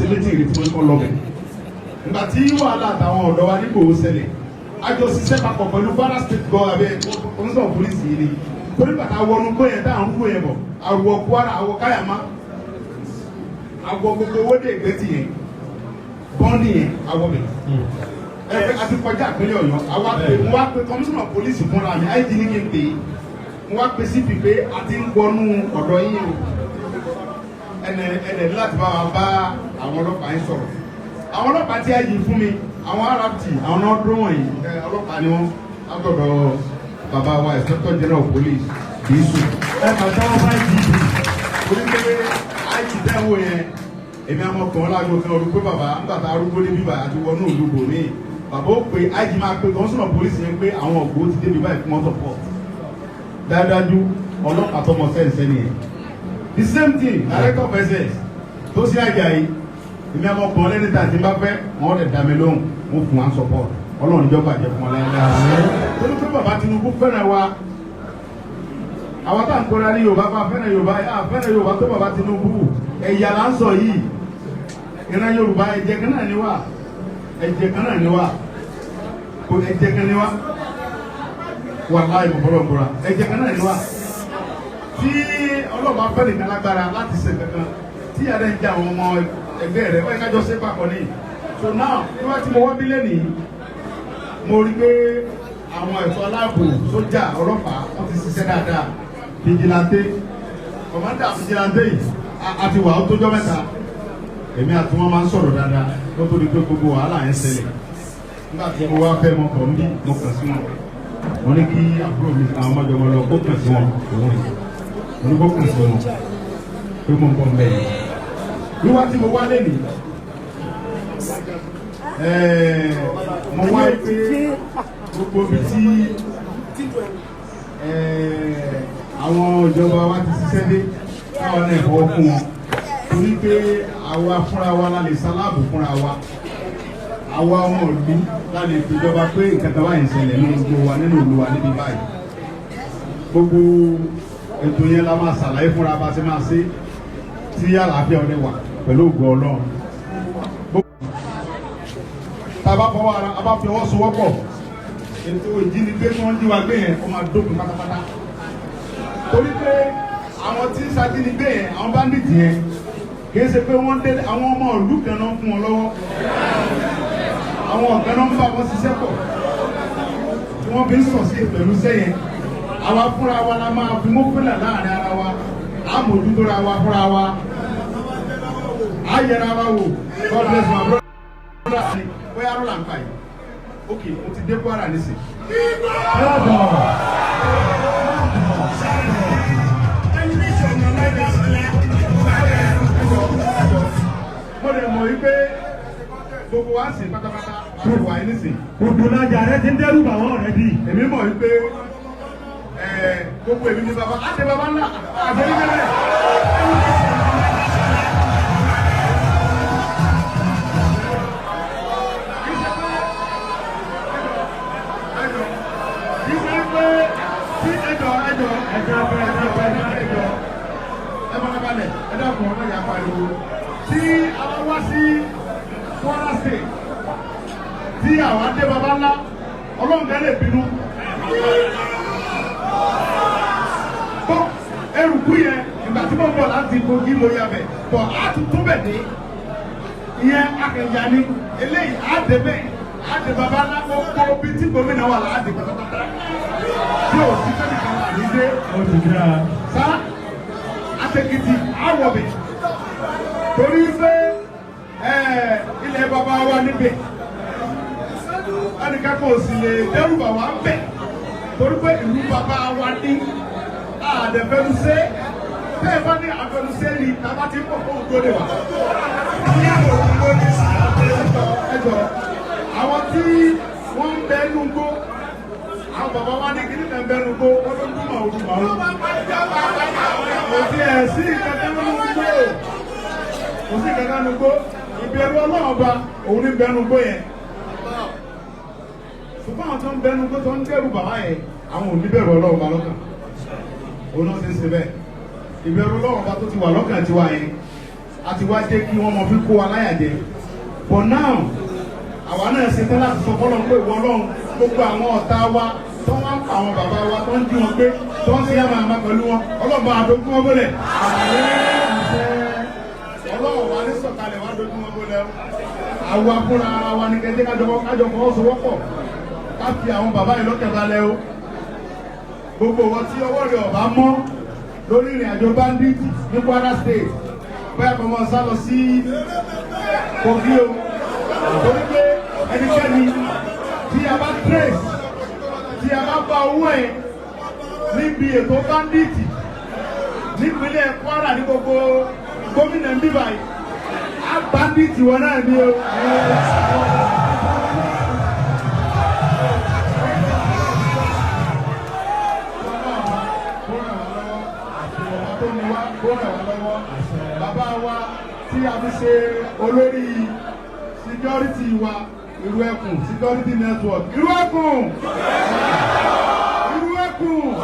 Meeting rí tí wọ́n kọ́ lọ́bẹ̀. Ìgbà tí wàhálà àtàwọn ọ̀dọ́ wa nígbò ó ṣẹlẹ̀, a jọ ṣiṣẹ́ papọ̀ pẹ̀lú Kwara State Government, Commissioner of Police yìí ni. Torí bàtà wọnú gbó yẹn, táwọn ń gbó yẹn bọ̀, àwọ̀ Kwara, àwọ̀ Káyàmá, àwọ̀ gbogbo owó dé ìgbẹ́tì yẹn, bọ́ndì yẹn, àwọ̀ bẹ̀. Ẹ pé a ti kọjá ìpínlẹ̀ Ọ̀yọ́, àwa pé mo wá pé Commissioner of Police fúnra mi, IG ní kí n pè é. Mo wá pé CP pé a ti ń wọnú ọ̀dọ̀ yín o, ẹnẹ ẹnẹ láti bá wa bá àwọn ọlọ́pàá yín sọ̀rọ̀. Àwọn ọlọ́pàá tí a yìí fún mi, àwọn RRT, àwọn náà dúró wọ̀nyí. Ẹ ọlọ́pàá ni wọ́n látọ̀dọ̀ bàbá wa, Inspector General of Police Disu. Ẹ kà sọ́wọ́ bá IGP. Orí pé IG dẹ́wọ̀ yẹn, èmi àwọn ọkùnrin lágbo kan ọdún pé bàbá nígbà tá arúgbó débi bàbá àti wọnú ìlú bòmí, bàbá ó pe IG, máa pe Commissioner of Police yẹn pé àwọn ògbó ti débi báyìí fún wọn support dáadájú. Ọlọ́pàá tọmọ sẹ́ǹsẹ́ nìyẹn. The same thing, Director of SS tó sí Àjàyí, èmi àwọn ọkùnrin lẹ́ni tí a ti bá fẹ́, wọ́n lè dá mi lóhùn, wọ́n fún wa support. Ọlọ́run ìjọba jẹ́ fún ọ láyé. Torí pé bàbá Tinubu fẹ́ràn wa, àwọn tá à ń kóra ní Yorùbá bá fẹ́ràn Yorùbá, yà fẹ́ràn Yorùbá tó bàbá Tinubu. Ẹ̀yà là ń sọ yìí, ìran Yorùbá, ẹ̀jẹ̀ kan náà ni wá, ẹ̀jẹ̀ kan náà ni wá, kò ẹ̀jẹ̀ kan ni wá. Wàláhì, mo bọ́lọ̀ bọ́ra, ẹ̀jẹ̀ kan náà ni wá. Tí ọlọ́ọ̀bá fẹ́ nìkan lágbára láti ṣe kankan, tí yàrá ń jẹ àwọn ọmọ ẹgbẹ́ rẹ̀, wọ́n yẹ kájọ ṣe papọ̀ ní. So now, bí wọ́n ti mo wá bílẹ̀ nìyí, mo rí pé àwọn ẹ̀ṣọ́ aláàbò, sójà, ọlọ́pàá, wọ́n ti ṣiṣẹ́ dáadáa. Vigilante, commander vigilante yìí, a ti wà ó tójọ́ mẹ́ta, èmi àti wọn máa ń sọ̀rọ̀ dáadáa kó tó di pé gbogbo wàhálà yẹn ṣẹlẹ̀. Nígbà tí mo wá fẹ́ mọ kọ̀ ń bí, mo kàn sí wọn, mo ní kí àbúrò mi, àwọn ọmọdé wọn lọ, kó kàn sí wọn. Òun rè, mo ní kó kàn sí wọn pé mo ń bọ̀ mbẹ́ yìí. Wíwá tí mo wá lẹ́nìí, mo wá pé gbogbo ibi tí àwọn ìjọba wa ti ṣiṣẹ́ dé, káwọn náà fọwọ́ fún wọn, torí pé àwa fúnra wa la lè ṣaláàbò fúnra wa. Àwa ọmọ ìlú la lè fìjọba pé nǹkan kan báyìí ń ṣẹlẹ̀ nínú gbogbo wa, nínú ìlú wa níbí báyìí. Gbogbo ètò yẹn la máa ṣàlàyé fúnra bá ṣe máa ṣe tí àlàáfíà ọdẹ wà pẹ̀lú ògo Ọlọ́run. Tá a bá fọwọ́ ara, a bá fi ọwọ́ sowọ́pọ̀, ètò ìjínigbé tí wọ́n jí wa gbé yẹn, ó máa dópin pátápátá, torí pé àwọn tí ń ṣajínigbé yẹn, àwọn bandit yẹn, kì í ṣe pé wọ́n dé. Àwọn ọmọ ìlú kan náà fún wọn lọ́wọ́, àwọn ọ̀gá náà ń bá wọn ṣiṣẹ́ pọ̀ tí wọ́n fi ń sọ̀ sí pẹ̀lú sẹ́yìn. Àwa fúnra wa la máa fi mú fúnlẹ̀ láàrin ara wa, á mójútó ra wa fúnra wa, á yẹra wa wò. God bless my brother. Bóyá rọ́là ń pa yìí. Ok, mo ti dé Kwara nísìn. Káàbọ̀. Mo lè mọ̀ wípé gbogbo wa ń sìn pátápátá àti wà ní nísìn. Odòlájà rẹ ti ń dẹ́rù bà wọ́n rẹ bí. Èmi mọ̀ wípé gbogbo èmi ní baba àti baba ńlá àti ẹni bẹ́ẹ̀. Kì í ṣe pé tí ẹjọ ẹjọ Ẹjọ́ ẹjọ́ ẹjọ́ ẹjọ́. Ẹjọ, ẹ fara balẹ̀, ẹ dákun, ọmọ ìyá pariwo. Tí a bá wá sí Kwara State tí àwọn adé baba ńlá, Ọlọ́run kan lè bínú bọ́ eruku yẹn. Ìgbà tí mo bọ̀ láti Kogi, mo yà bẹ̀ bọ̀, á tún tún bẹ̀ dé ìyẹn akẹ̀yà ni eléyìí á dé bẹ́ẹ̀, á dé baba ńlá. Gbogbo bí tí gómìnà wà láàdì pátápátá tí ò sí sẹ́nìkan wà ní dé. Ó ti dáa. Sá àtẹkìtì àwọ̀bẹ̀, torí pé ilẹ̀ baba wa níbẹ̀, ẹnìkan kò sì lè dẹ́rù bà wá bẹ̀, torí pé ìlú baba wa ní àdẹ̀fẹ́nusẹ́. Tẹ́ ẹ bá ní àfẹnusẹ́ ni tàbá ti ń pọ̀ fóun tó lè wà. Ẹjọ, àwọn tí wọ́n ń bẹ nínú gbó, àwọn bàbá wa ní kíní kan bẹ nínú gbó, wọ́n ló ń dún màá màá. Kò sí ẹ̀ sí kankan nínú gbó, kò sí kankan nínú gbó. Ìbẹ̀rù Ọlọ́run ọba òun ní bẹ nínú gbó yẹn, ṣùgbọ́n àwọn tó ń bẹ nínú gbó tó ń dẹ́rù bàbá yẹn, àwọn ò ní bẹ̀rù Ọlọ́run ọba lọ́kàn, òun náà ti ń ṣe bẹ́ẹ̀. Ìbẹ̀rù Ọlọ́run ọba tó ti wà lọ́kàn tiwa yẹn, Àti wá jẹ́ kí wọ́n mọ fi kó wa láyà jẹ. But now, àwa náà ṣe tán láti sọ fọ́lọ́run pé ìwọ Ọlọ́run, gbogbo àwọn ọ̀tá wa tó wá ń pa àwọn bàbá wa, tó ń jí wọn gbé, tó ń ṣe àmàmà pẹ̀lú wọn, Ọlọ́run bá dojú wọn bólẹ̀. Ọlọ́run wa ní sọ̀kalẹ̀ wá dojú wọn bólẹ̀ o. Àwa fúnra ara wa ní kẹjẹ kájọ fọwọ́sowọ́pọ̀ ká fi àwọn bàbá yìí lọ́kàn balẹ̀ o. Gbogbo wọn tí ọwọ́ rẹ̀ ọ̀bá mọ́ lórí ìrìn àjò bandit ní Kwara State, bóyá kò mọ̀ sá lọ sí Kogi o, torí pé ẹnikẹ́ni tí a bá trace, tí a bá bá owó ẹ̀ níbi ètò bandit nípínlẹ̀ Kwara ní gbogbo gómìnà ń bíbáyìí, á bandit wọn náà ní o. Bàbá wa tí a fi ṣe olórí security wa, Irú Ẹkùn security network, Irú Ẹkùn, Irú Ẹkùn,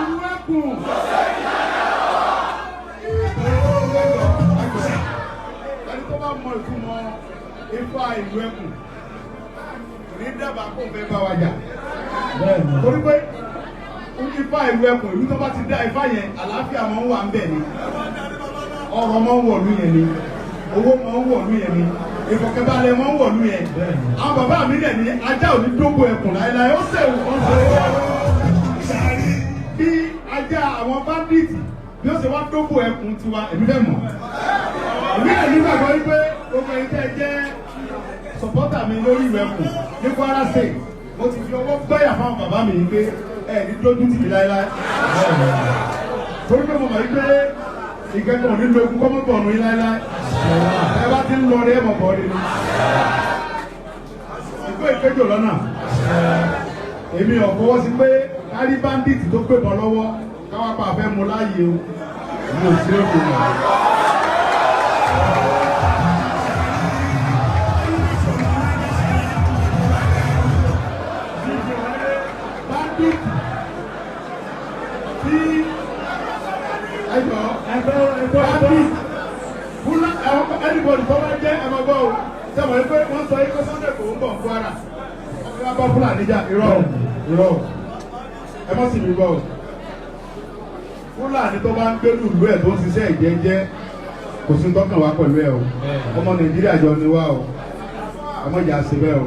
Irú Ẹkùn. Ẹni tó bá mọ ìtumọ̀ ifá Irú Ẹkùn ní dábàá kó fẹ́ bá wa jà, torí pé ifá Irú Ẹkùn, ìlú tó bá ti dá ifá yẹn, àlàáfíà máa ń wà ń bẹ̀ ni, ọrọ̀ máa ń wọ̀lú yẹn ni, owó máa ń wọ̀lú yẹn ni, ìfọ̀kànbalẹ̀ máa ń wọ̀lú yẹn. Àwọn bàbá mi dẹ̀ ní ajá ò ní dógò ẹkùn láéláé, ó sèwù kan ṣe bí ajá àwọn báńdíìtì bí ó ṣe wá dógò ẹkùn tiwa, èmi fẹ́ mọ̀. Èmi dẹ̀ nígbàgbọ́ wípé gbogbo ẹ̀yin tẹ́ jẹ́ sọ̀pọ́tà mi lórí Irú Ẹkùn ní Kwara State, mo ti fi ọwọ́ gbáyà fáwọn bàbá mi pé ẹ ní dójú tì mí láéláé, torí pé mo mọ̀ wípé ìkẹ́kọ̀ọ́ nílò egun kọ́mọ́tò ọ̀nù yín láéláé. Ẹ bá ti ń lọ rí ẹ̀mọ̀ bọ̀ rí ni ìgbó ìkéjò lọ́nà. Èmi ò fọwọ́ sí pé kárí bandit tó gbébọn lọ́wọ́ káwá pa àfẹ́ mu láàyè o, mi ò sí òkè mọ́. Bandit tí ẹjọ́ bandit fúnra anybody tó bá jẹ́ ẹ̀mọ́gbọ́ o, sẹ́wọ̀n pé wọ́n sọ ikú Sunday kò ń bọ̀ Kwara, wọ́n bá Fúlàní jà, irọ́ irọ́, ẹ má sì mí gbọ́ o. Fúlàní tó bá ń gbé lùlú ẹ̀ tó ń ṣiṣẹ́ ìjẹ́jẹ́, kò sí tọ́kàn wá pẹ̀lú ẹ̀ o. Ọmọ Nàìjíríà jọ ni wá o, ọmọ ìjà ṣe bẹ́ẹ̀ o.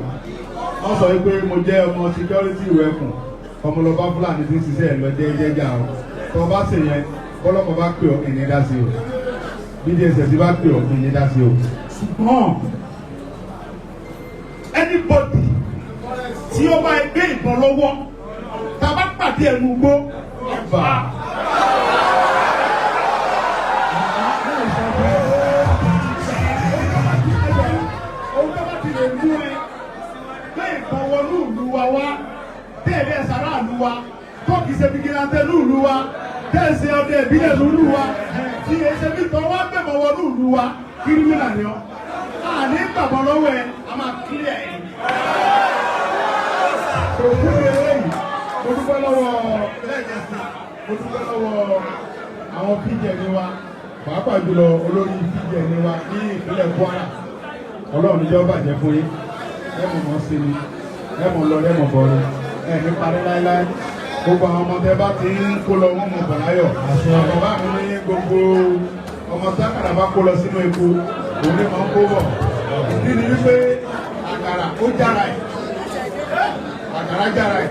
Wọ́n sọ pé mo jẹ́ ọmọ security Irú Ẹkùn, ọmọlọba Fúlàní tí ń ṣiṣẹ́ ẹ̀ lọ jẹ́jẹ́ jà o. Tó bá ṣe yẹn, kọ́lọ́pàá bá pè ọ́, ìní dá sí o. Bí DSS bá pè ọ́, ìní dá sí o. Ṣùgbọ́n anybody tí ó bá gbé ìbọn lọ́wọ́, tá a bá pàdé ẹnu gbó, ẹ̀fà. Ohun tó bá ti lè mú ẹ gbé ìbọn wọnú ìlú wa wá, tẹ̀lé ẹ̀sàrà ìlú wa, tó kìí ṣe fìgìláńtẹ̀ ní ìlú wa, tẹ̀sí ọdẹ ìbílẹ̀ lóru wa, tí ẹsẹ̀ bí tọ́ wá gbẹ̀mọ̀ wọnú ìlú wa, kírímìnà ni ọ́. Àní gbàgbọ́ lọ́wọ́ ẹ, a máa kílẹ̀ ẹ̀. Òkú mi eléyìí, mo dúpẹ́ lọ́wọ́ mo dúpẹ́ lọ́wọ́ àwọn PJN wa, pàápàá jùlọ olórí PJN wa ní ìpínlẹ̀ Kwara. Ọlọ́run níjọ́ bàjẹ́ fún yín, ẹ mọ̀ mọ́ sí ni, ẹ mọ̀ lọ, ẹ mọ̀ bọ̀ ni, ẹ ní parí láéláé. Gbogbo àwọn ọmọ tẹ bá ti ń kó lọ, wọ́n mọ̀ bọ̀ láyọ̀. Bàbá mi ní gbogbo ọmọ tákàrà bá kó lọ sínú epo, òun ní máa ń kó bọ̀. Ìdí ni wípé àkàrà ó jára ẹ̀, àkàrà jára ẹ̀.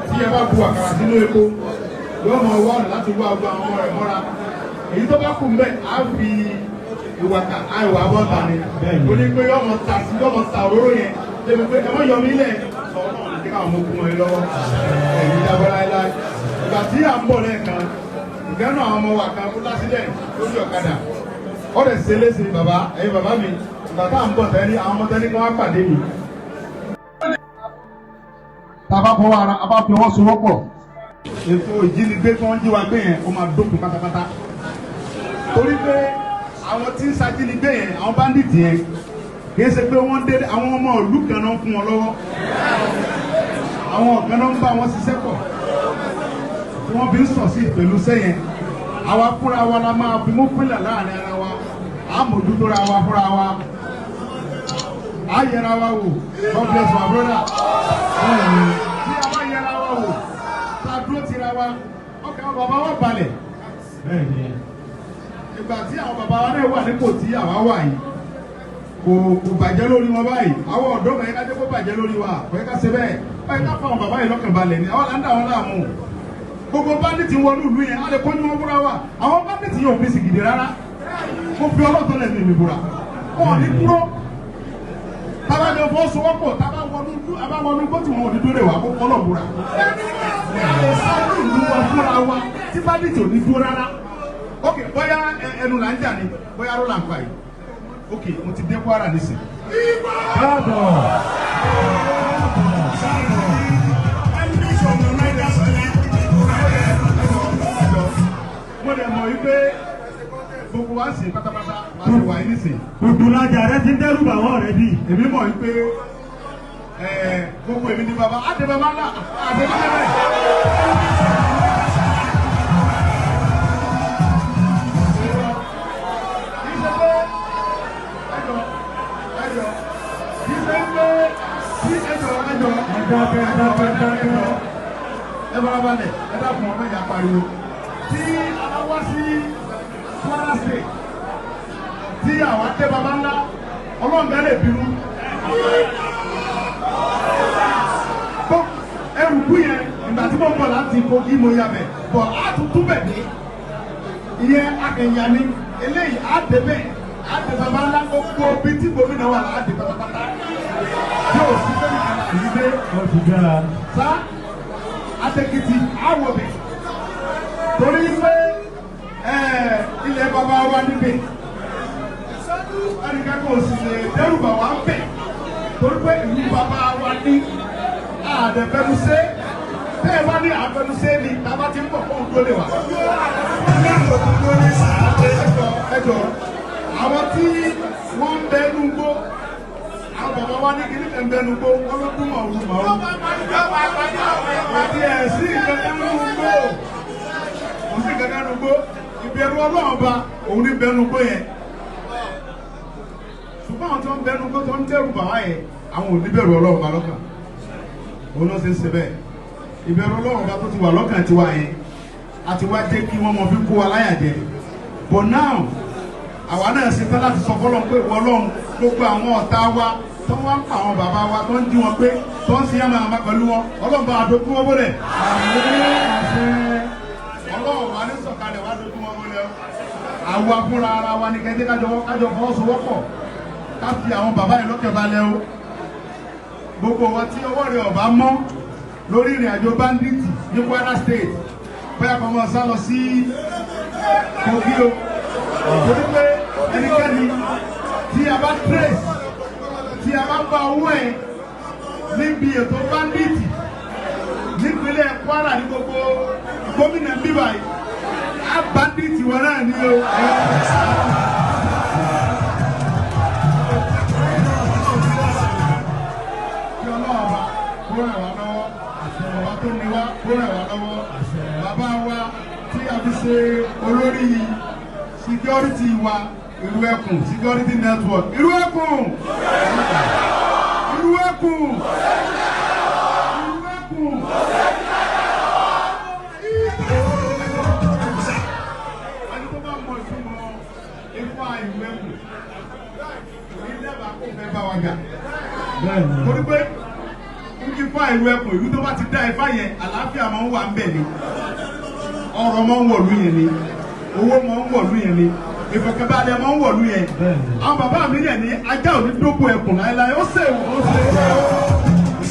Tí ẹ bá bu àkàrà sínú epo, yóò mọ wá ọ̀nà láti wá gbogbo àwọn ọmọ rẹ̀ mọ́ra. Èyí tó bá kù mbẹ́, á fi ìwàkà àìwà bọ́ta ni. Ó ní pé yóò mọ ta sí, yóò mọ ta òróró yẹn. Débi pé ẹ mọ yọ mí lẹ̀, sọ náà ní káwọn ọmọ ogun wọn lọ́wọ́. Ẹ̀yin jábọ́ láéláé. Ìgbà tí à ń bọ̀ lẹ́ẹ̀kan, ìgánná àwọn ọmọ wa kan fún lásìdẹ̀ntì lórí ọ̀kadà. Ó rẹ̀ ṣe léṣe bàbá, ẹ̀yin bàbá mi, ìgbà tá à ń bọ̀ tẹ́lẹ̀, àwọn ọmọ tẹ́lẹ̀ kan wá pàdé mi. Tá a bá fọwọ́ ara, a bá fi ọwọ́ sowọ́pọ̀, ètò ìjínigbé tí wọ́n jí wa gbé yẹn, ó máa dópin pátápátá. Torí pé àwọn tí ń ṣajínigbé yẹn, àwọn báńdíìtì yẹn, kìí ṣe pé wọ́n dé, àwọn ọmọ ìlú kan náà ń fún wọn lọ́wọ́. Àwọn kan náà ń bá wọn ṣiṣẹ́ pọ̀ tí wọ́n fi ń sọ̀ sí pẹ̀lú sẹ́yìn. Àwa fúnra wa la máa fi mú pínlẹ̀ láàrin ara wa, á mójútó ra wa fúnra wa, á yẹra wa wò. God bless my brother. Tí a bá yẹra wa wò, tá a dúró tira wa, ọkàn àwọn bàbá wa balẹ̀. Ìgbà tí àwọn bàbá wa náà wà nípò tí àwa wà yìí, kò bàjẹ́ lórí wọn báyìí. Àwọn ọ̀dọ́ kan yẹ ká jẹ́ kó bàjẹ́ lórí wa, kò yẹ ká ṣe bẹ́ẹ̀ báyìí. Ká fún àwọn bàbá yìí lọ́kàn balẹ̀ ni. Àwọn là ń dà wọn láàmú. Gbogbo bandit wọnú ìlú yẹn, á lè kó ní wọn búra wa. Àwọn bandit yẹn ò fi sìgìdì rárá. Mo fi ọlọ́tọ̀ lẹ́nu mi búra, wọn ò ní dúró. Tábà jọ fọwọ́sowọ́pọ̀, tábà wọnú abá wọnú gbó tí wọn ò ní dúró lè wà kó kọ́lọ̀ búra. A lè sáré ìlú wa fúnra wa tí bandit ò ní dúró rárá. Ok, bóyá ẹnu là ń jà ní, bóyá ló là ń pa yìí. Ok, mo ti dé Kwara nísìn. Káàbọ̀. Mo lè mọ̀ wípé gbogbo wa sì pátápátá wá sí wàyí nísìn. Òdùlájà rẹ ti ń dẹ́rù bà wọ́n already. Èmi mọ̀ wípé gbogbo èmi ní baba á dé baba ńlá àti baba bẹ́ẹ̀. Kì í ṣe pé ẹjọ ẹjọ, kì í ṣe pé kí ẹjọ ẹjọ. Ẹ dákẹ́, dákẹ́, dákẹ́. Ẹ bára balẹ̀, ẹ dákun, ọmọ ìyá pariwo. Tí a bá wá sí Kwara State, tí àwa dé baba ńlá, Ọlọ́run bẹ́ẹ̀ lè bínú. Bó ẹrù kú yẹn, ìgbà tí mo ń bọ̀ láti Kogi, mo yà bẹ̀ bọ̀, á tún tún bẹ̀ dé. Ìyẹn akẹ̀yà ni eléyìí. Á dé bẹ́ẹ̀, á dé baba ńlá. Gbogbo bí tí gómìnà wà á dé pátápátá. Yóò sí sẹ́ni kan àyè dé. Ó ti dáa. Sá àtẹkìtì àwọ̀bẹ̀, torí pé ilẹ̀ baba wa níbẹ̀, ẹnìkan kò sì lè dẹ́rù bà wá ń bẹ̀, torí pé ìlú baba wa ní àdẹ̀fẹ́nusẹ́. Tẹ́ ẹ bá ní àfẹnusẹ́ ni tàbá ti ń bọ̀ fóun tó lè wà. Ẹjọ, àwọn tí wọ́n ń bẹnu gbó, àwọn bàbá wa ní kíní kan bẹnu gbó, wọ́n ló dún màwù màwù. Àti ẹ̀sìn kankan nù gbó, kò sí kankan nù gbó. Ìbẹ̀rù Ọlọ́run ọba òun ní bẹnu gbó yẹn. Ṣùgbọ́n àwọn tó ń bẹnu gbó, tó ń dẹ́rù bà wá yẹn, àwọn ò ní bẹ̀rù Ọlọ́run ọba lọ́kàn. Òun náà ṣe ń ṣe bẹ́ẹ̀. Ìbẹ̀rù Ọlọ́run ọba tó ti wà lọ́kàn tiwa yẹn àti wá jẹ́ kí wọ́n mọ fi kó wa láyà jẹ. But now, àwa náà ṣe tán láti sọ fọlọ́n pé ìwọ Ọlọ́run, gbogbo àwọn ọ̀tá wa tó wá ń pa àwọn bàbá wa, tó ń jí wọn pé, tó ń ṣe yàmà àmà pẹ̀lú wọn, Ọlọ́run bá a dojú wọn bólẹ̀. Ọlọ́run wà ní sọ̀kalẹ̀ wá dojú wọn bólẹ̀ o. Àwa fúnra ara wa ní kẹ́kẹ́ kájọ fọwọ́sowọ́pọ̀, ká fi àwọn bàbá yìí lọ́kẹ̀ balẹ̀ o. Gbogbo wa tí ọwọ́ rẹ̀ ọ̀bá mọ́ lórí ìrìn àjò bandit ní Kwara State, bóyá kọ́ mọ́ sá lọ sí Kogi o, torí pé ẹnikẹ́ni tí a bá trace, tí a bá gba owó ẹ̀ níbi ètò bandit nípínlẹ̀ Kwara, ní gbogbo gómìnà bíbá yìí, á bandit wọn náà ní o. Kí Ọlọ́run bá kó ràn wá lọ́wọ́, ọba tó ní wá kó ràn wá lọ́wọ́. Bàbá wa tí a fi ṣe olórí security wa, Ìlú Ẹkùn Security Network, Ìlú Ẹkùn, Ìlú Ẹkùn, Ìlú Ẹkùn. Ẹni tó bá mọ ìtumọ̀ ifá Ìlú Ẹkùn ní dábàá kó fẹ́ bá wa jà, torí pé ifá Ìlú Ẹkùn, ìlú tó bá ti dá ifá yẹn, àlàáfíà máa ń wà ń bẹ̀ ni, ọrọ̀ máa ń wọ̀lú yẹn ni, owó máa ń wọ̀lú yẹn ni, ìfọ̀kànbalẹ̀ máa ń wọ̀lú yẹn. Àwọn bàbá mi yẹn ní ajá ò ní dóko ẹkùn láéláé. Ó ṣe ó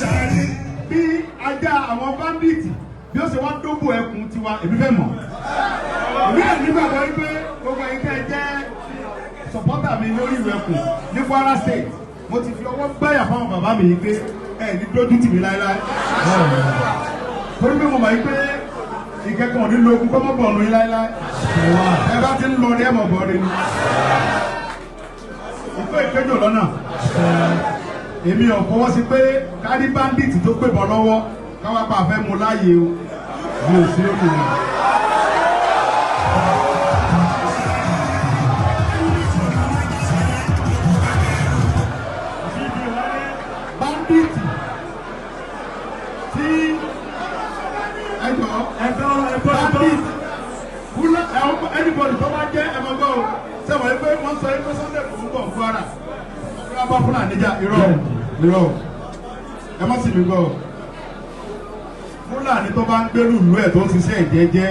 ṣe bí ajá àwọn bandit bí ó ṣe wá dóko ẹkùn tiwa. Èmi fẹ́ mọ̀, èmi náà nígbàgbọ́ wípé gbogbo ẹ̀yin tẹ́ ẹ jẹ́ supporter mi lórí Ìlú Ẹkùn ní Kwara State, mo ti fi ọwọ́ gbáyà fáwọn bàbá mi yìí pé ẹ ní dójú tì mí láéláé, torí pé mo mọ̀ yìí pé ìkẹ́kọ̀ọ́ ní lo ogun kọ́mọ́ bọ̀ ọ̀nù yín láéláé. Ẹ bá ti ń lọ ní ẹ̀mọ̀ bọ̀ ọ́ ni ìkó ìkéjò lọ́nà. Èmi ò fọwọ́ sí pé kárí bandit tó gbé bọ̀ lọ́wọ́ káwá pa àfẹ́ mu láàyè o. Mi ò sí lórí rẹ̀. sọ pé Sunday Igboho ń bọ̀ Kwara, wọ́n bá Fúlàní jà. Irọ́, irọ́, ẹ má sì mí gbọ́. Fúlàní tó bá ń gbèrú ìlú ẹ̀ tó ń ṣiṣẹ́ ìjẹ́jẹ́,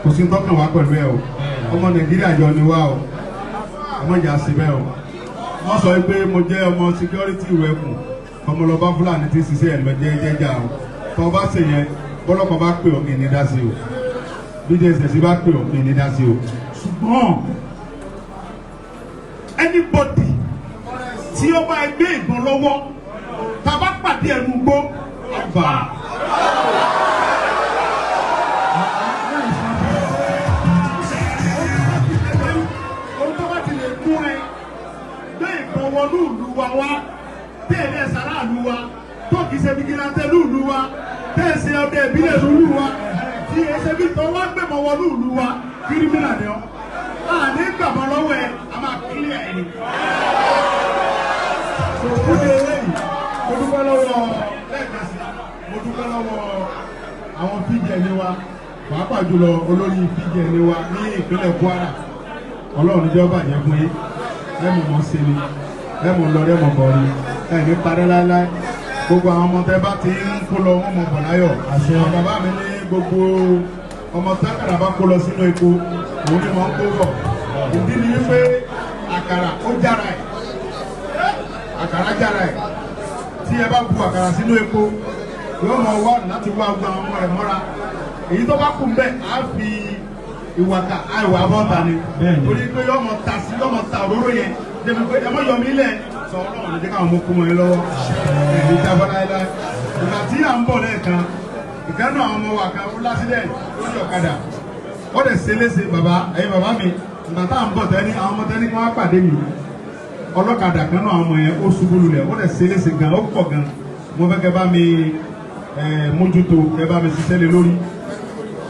kò sí tọ́kàn wá pẹ̀lú ẹ o. Ọmọ Nàìjíríà jọ ni wá o, ọmọ ìjà sí bẹ́ẹ̀ o. Wọ́n sọ pé mo jẹ́ ọmọ security ìwé ẹkùn, ọmọlọba Fúlàní tí ń ṣiṣẹ́ ẹ̀ lọ jẹ́jẹ́ jà o. Tó o bá ṣe yẹn, bọ́lọ́pàá bá pè ọ́, kì í ní dá sí o. Bí DSS bá pè ọ́, kì í ní dá sí o. Ṣùgbọ́n anybody tí ó bá gbé ìbọn lọ́wọ́, tá a bá pàdé ẹnu gbó àgbà. Ohun tó bá ti lè mú ẹ gbé ìbọn wọnú ìlú wa wá, tẹ́ ẹ̀ lẹ́ sàráàlú wa, tó kìí ṣe vigilante lúùlú wa, tẹ́ ẹ̀ ṣe ọdẹ ìbílẹ̀ lúùlú wa, tí ẹ ṣe bí tọ́ wá gbẹ̀mọ̀ wọnú ìlú wa, criminal ni ọ́. Àní gbàgbọ́ lọ́wọ́ ẹ, a máa clear ẹ ni. Fún mi eléyìí, mo dúpẹ́ lọ́wọ́ lẹ́ẹ̀kan sí, mo dúpẹ́ lọ́wọ́ àwọn PGN wa, pàápàá jùlọ olórí PGN wa ní ìpínlẹ̀ Kwara. Ọlọ́run níjọ́ bàjẹ́ fún yín. Ẹ mọ̀ mọ́ sí ni, ẹ mọ̀ lọ, ẹ mọ̀ bọ̀ ni, ẹ ní parẹ́ láéláé. Gbogbo àwọn ọmọ tẹ bá ti ń kó lọ, wọ́n mọ̀ bọ̀ láyọ̀. Àwọn bàbá mi ní gbogbo ọmọ tákàrà bá kó lọ sínú epo, òun ni wọ́n ń kó bọ̀. Ìdí ni wípé àkàrà ó jára ẹ̀, àkàrà jára ẹ̀. Tí ẹ bá bu àkàrà sínú epo, yóò mọ wá ọ̀nà láti wá gba ọmọ rẹ̀ mọ́ra. Èyí tó bá kù ń bẹ̀, á fi ìwàkà àìwà bọ́ta ni, torí pé yóò mọ ta sí, yóò mọ ta òróró yẹn débi pé ẹ mọ yọ mí lẹ̀ sọ. Ọlọ́run ló jẹ́ káwọn ọmọ kú mọ́ ẹ lọ́wọ́, ẹ̀ ní jábọ́ láéláé. Ìgbà tí à ń bọ̀ lẹ́ẹ̀kan, ìkànnì àwọn ọmọ wa kan ó l'accident lórí ọ̀kadà, ó dẹ̀ ṣe léṣe. Bàbá, ẹ̀yin bàbá mi, ìgbà tá à ń bọ̀ tẹ́ni, àwọn ọmọ tẹ́ni kí wọ́n pàdé mi, ọlọ́kadà kan náà, àwọn ọmọ yẹn, ó ṣubú lulẹ̀, ó dẹ̀ ṣe léṣe gan, ó pọ̀ gan. Mo fẹ́ kẹ́ bá mi mójútó, kẹ́ bá mi ṣiṣẹ́ lé lórí.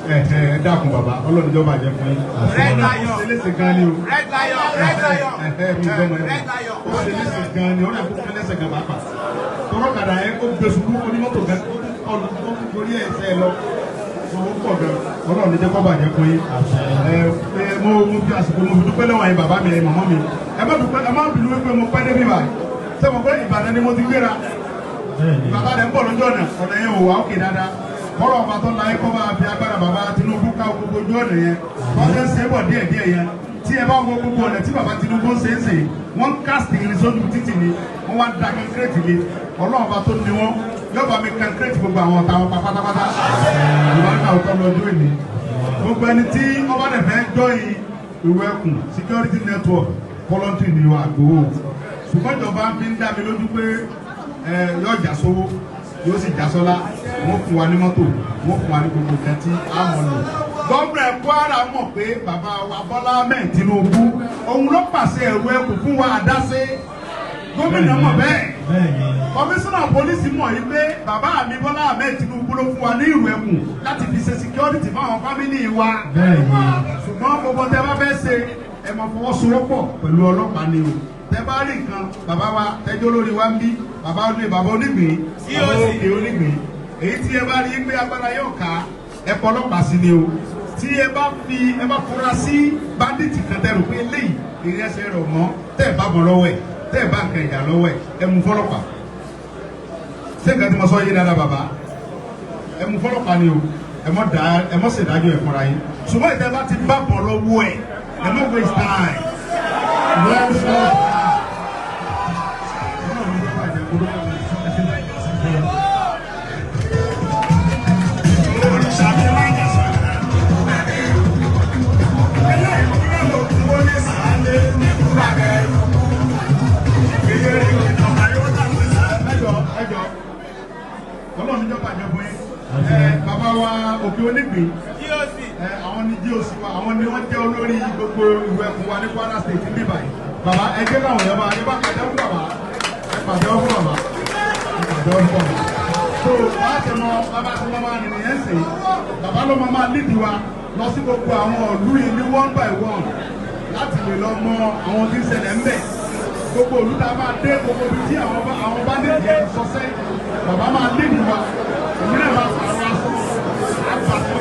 Ẹ ẹ dákun bàbá, Ọlọ́run jọba jẹ fún yín. Red Lion. Ó ṣe léṣe gan ni o. Red Lion, Red Lion. Ẹ mi gbọ́mọ ẹ. Red Lion. Ó ṣe léṣe gan ni, ó rẹ̀ kó lẹ́sẹ̀ gan pàápàá. Tọrọkadà yẹn, ó gbé ṣubú, onímọ́tò gan, ó tún kọlu, ó tún torí ẹsẹ̀ lọ, ó pọ̀ gan. Ọlọ́run ní jẹ́ kó bàjẹ́ fún yín. Ẹ ẹ, mo fi àsìkò, mo fi dúpẹ́ lọ́wọ́ yín, bàbá mi, ẹ màmá mi. Ẹ má dúpẹ́, ẹ má bínú wípé mo pẹ́ débi báyìí. Sẹ́mo pé Ìbàdàn ni mo ti gbéra? Bàbá rẹ̀ ń bọ̀ lójú ọ̀nà, ọ̀nà yẹn ò wá òkè dáadáa. Kọ́rọ̀ ọba tó láyé kọ́ máa fi agbára bàbá Tinubu ká gbogbo ojú ọ̀nà yẹn. Wọ́n ṣe ń ṣe é bọ̀ díẹ̀ díẹ̀ yẹn. Tí ẹ bá wo gbogbo ọ̀nà tí bàbá Tinubu ń ṣe é ṣe, wọ́n ń cast irin sójú títì ni, wọ́n wá da concrete lé. Ọlọ́run ọba tó ní wọn yóò bá mi concrete gbogbo àwọn ọ̀tá wọn pa pátápátá. Ìbáraká ọ̀tọ́ lọ́jọ́ ìní. Gbogbo ẹni tí ọba rẹ̀ fẹ́ join ìwé ẹkùn security network, voluntary ni wà gbowó, ṣùgbọ́n ìjọba fi ń dá mi lójú pé ẹ yóò já sówó, yóò sì já sọ́lá. Wọ́n fún wa ní mọ́tò, wọ́n fún wa ní gbogbo nǹkan tí a mọ̀ lò. Gómìnà Kwara mọ̀ pé bàbá wa Bọ́lá Ahmed Tinubu, òun ló pàṣẹ ẹ̀rù ẹkùn fún wa àdáṣe. Gómìnà mọ̀ bẹ́ẹ̀. Kọmíṣánná pólísì mọ̀ yìí pé bàbá mi Bọ́lá Ahmed Tinubu ló fún wa ní ìrù ẹkùn láti fi ṣe security fáwọn family wa. Ṣùgbọ́n gbogbo tẹ bá fẹ́ ṣe, ẹ máa fọwọ́sowọ́pọ̀ pẹ̀lú ọlọ́pàá ni o. Tẹ bá rí nǹkan, bàbá wa tẹjọ́ lórí wa ń bí, bàbá ní bàbá onígbìn, bàbá òkè onígbìn, èyí tí ẹ bá rí pé agbára yóò ká, ẹ pọ̀ ọlọ́pàá sí ni o. Tí ẹ bá fi ẹ bá fura sí bandit kan, tẹ rò pé eléyìí ìrìn ẹsẹ̀ rẹ̀ mọ́, tẹ́ ẹ bá bọ̀ lọ́wọ́ ẹ̀, tẹ́ ẹ bá nǹkan ìjà lọ́wọ́ ẹ̀, ẹ mú fọlọ́pàá. Ṣé nǹkan tí mo sọ yé dáadáa, bàbá? Ẹ mú fọlọ́pàá ni o. Ẹ mọ́ da, ẹ mọ́ ṣèdájọ́ ẹ̀ fúnra yín. Ṣùgbọ́n ìtẹ́ bá ti bá bọ̀ lọ́wọ́ ẹ̀, ẹ mọ́ waste time. Well said. Ọlọ́run ló bàjẹ́ kó ló bàjẹ́. Ẹjọ, ẹjọ, Ọlọ́run níjọba àjọ fún yín. Ẹ bàbá wa òkè onígbìn, ẹ àwọn ní GOC wa, àwọn ni wọ́n jẹ́ olórí gbogbo ìwé ẹkùn wa ní Kwara State ní báyìí. Bàbá, ẹ jẹ́ káwọn èèyàn máa ẹ bá pàtẹ́wọ́ fún bàbá, ẹ pàtẹ́wọ́ fún bàbá, ẹ pàtẹ́wọ́ fún bàbá. So bá a ti mọ bàbá tí wọ́n máa rìnrìn yẹn sè, bàbá ló máa lead wa lọ sí gbogbo àwọn ìlú yìí ní one by one láti lè lọ mọ àwọn tí ń ṣẹlẹ̀ ń bẹ̀. Gbogbo ìlú tá a máa dé, gbogbo ibi tí àwọn bá ní ìyẹn sọsẹ́, bàbá máa lead wa. Èmi náà máa pàrọ̀ aṣọ àpàtọ́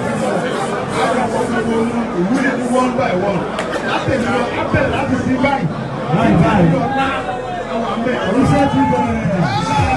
àwọn gbogbo ìlú yẹn ní one by one láti èmi lọ abẹ́rẹ́ láti sí báyìí. Báyìí báyìí. Ọ̀la àwọn àmì Iṣẹ́ ti bẹ̀rẹ̀.